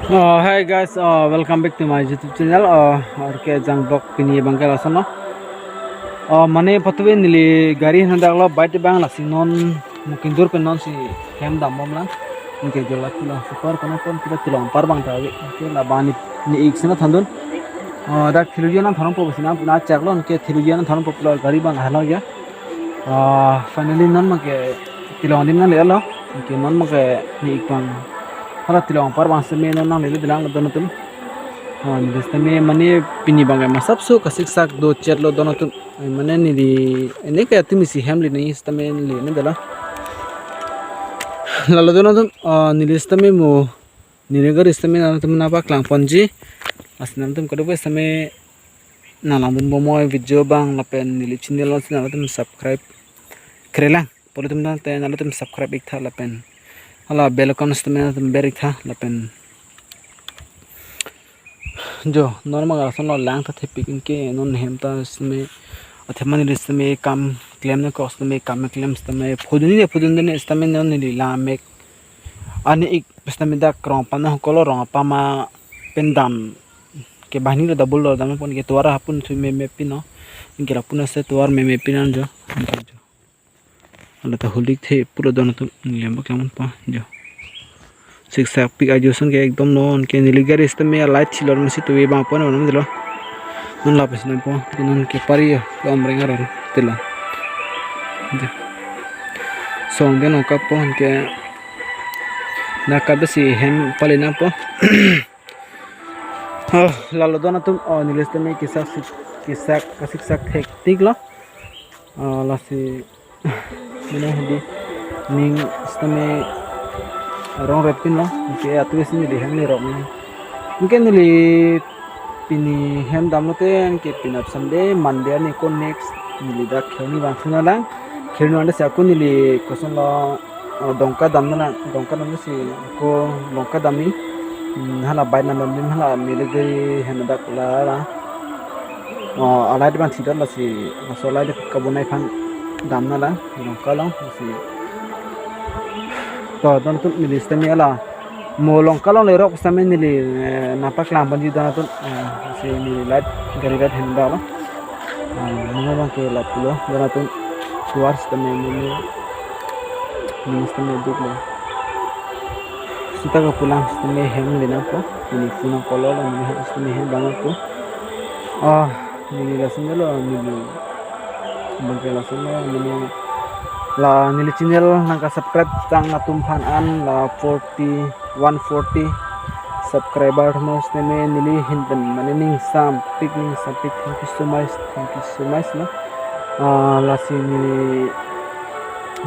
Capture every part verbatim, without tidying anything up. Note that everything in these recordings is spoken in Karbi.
Uh, hi guys, uh, welcome back to my YouTube channel. Uh, R K Ajang Vlog pini abang ke lason lo. Uh, mane patuve neli gari hendak lo bike abang, lasi non Mukindur pen non si hem dambom lang. Anke jo la pula super kono pon kita Tilong Park abang ta ave. Anke la bani ni ik sena thandun. Uh, dak theluji nangthanpo sena na chak lo, anke theluji nangthanpo pula gari abang halo ya. Ah, finally non abang ke Tilong adim nanglelo. Anke non abang ke ni ik abang, hala Tilong Park abang seme non nanglelo, bilang lo don atum. Ah, neli sitame mane pini abang ke masapso kasiksak do chet lo don atum. Eh, mane neli, ini ke atum isi hem le ni sitame le ni dala. Lalo don atum, ah, neli sitame mo, neli gari sitame nangtum nangpaklang ponji. Lasi nangtum kadokave sitame nanglangbomoi video abang lapen neli channel along si nangtum subscribe kre lang. Poli atum tangte nangtum subscribe iktha lapen hala bell icon sitame nangtum ber iktha lapen jo non abang lason lo lang ta thepik, anke non hem ta sitame athema neli sitame kam klem ne kok sitame kam klem sitame phodun ne phodun ne sitame non neli la mek ani ik sitame dak rong apam na hokolo rong apam ma pen dam ke banghini lo double lo dam pon ke tovar hapun thu meme pino. Anke lapu na se tovar meme pinan jo. Hala ta holik the pulo don atum, neli abang ke amun pa jo. Siksak pik ajo ason ke ekdom non, anke neli gari sitame light chilor masi tuve abang pon non dilo. Non lapen si nangpo, non ke pari yo, lo Amreng arong tila. Jo. Song den ong kapo, anke na kabe si hem pali nangpo. Oh, lalo don atum, oh, neli sitame kisak sik-, kisak, kasiksak thektik lo. Oh, lasi, mane hedi, ning sitame rong rep pin lo, anke atu isi neli hem le rok ni. Anke neli pini hem dam lote, anke pinap Sunday, Monday ani ko next, neli dak kheroni abang thuna lang. Kheroni anda si ako neli koson lo, oh, Dongka dam nang, Dongka dam si ako Dongka dam ni. Hmm, hala bike nang dam ni hala mele gari hem dak la la. Oh, alai abang thidor lasi, laso alai de kabonai aphan dam nang la, Dongka along si. To, don atum neli sitame hala. Mo Dongka along le rok sitame neli, eh, nangpaklang ponji don atum, eh, si neli light, gari light hem dam lo. Ah, mane abang ke lapulo, don atum tovar sitame mane, mane sitame duk lo. Sita kapulang sitame hem le nangpo, neli phone nangkolo lo, mane sitame hem dam nangpo. Ah, neli lason lo, neli abang ke lason lo, mane la neli channel nangka subscribe tang atum aphan an la forty, one forty subscriber atum sitame neli ahin pen mane ning sampik, ning sampik, thank you so much, thank you so much na. Ah, lasi neli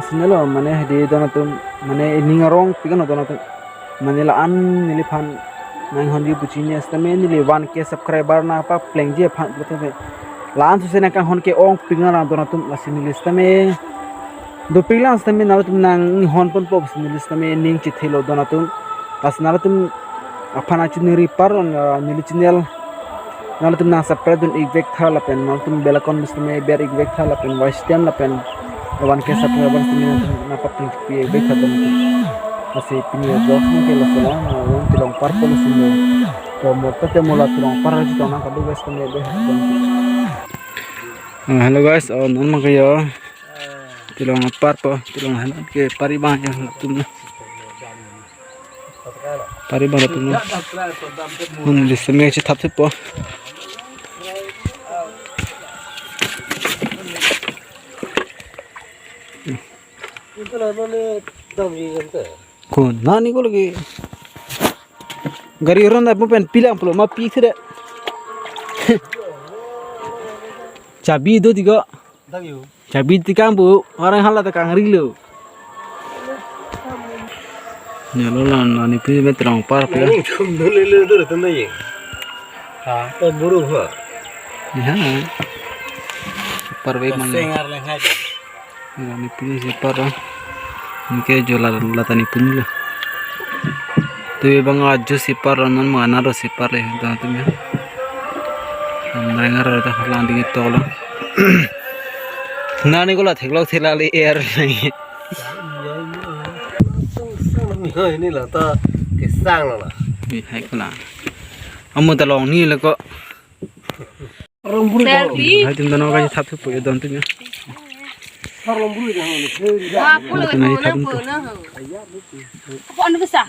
sene lo mane hedi don atum mane ning arong pik an don atum mane la-an neliphan nanghonji pu chini sitame neli one K subscriber nangpaplengji aphan pulote la-an suse nangkanghon ke ong pik nang don atum, lasi neli sitame dopik lang sitame nangtum nanghon ponpo pusi neli sitame ning chethelo don atum. Lasi nangtum aphan achu ningri par, ah, neli channel nangtum nang subscribe dun ik vek tha lapen nangtum bell icon sitame ber ik vek tha lapen watch time lapen one K subscriber sitame nangtum nangpaplengpi ik vek tha don atum. Lasi pini vlog nang ke laso lang, ah, non Tilong Park pulo sitame. To mo ta te mo la Tilong Park aji tong nang kadu wes sitame be don atum. Ah, hello guys, oh, non abang ke yo. Tilong Park po, Tilong helo ke pari abang ya latum na. Pari abang latum na. Hun di seme si thap thap po. Kun nani ko lagi. Gari ron da mo pen pilang pulo ma pi sida. Chabi do tiga. Chabi tikang bu, orang hala ta kangri lo. Nyalo la nani pi me Tilong Park ya. Ini chum dulu le dulu tanda ye. Ha, to buru ha. Ya. Parve mang. Sengar le hai. Nani pi si par. Anke jo la la tani pun lo. Tu abang ajo si par non mana ro si par le don atum ya. Amreng arong ta lang ding tolo. Nani ko la theklok thela le er nai. Ini la ta kesang la. Hai kala. Amu ta long ni le ko. Selfie. Hai tim dono ka thap thupo ya don tim ya. Wah, pulo. Hai tim na ko thap na thupo. Ko na ho. Apa anu bisa?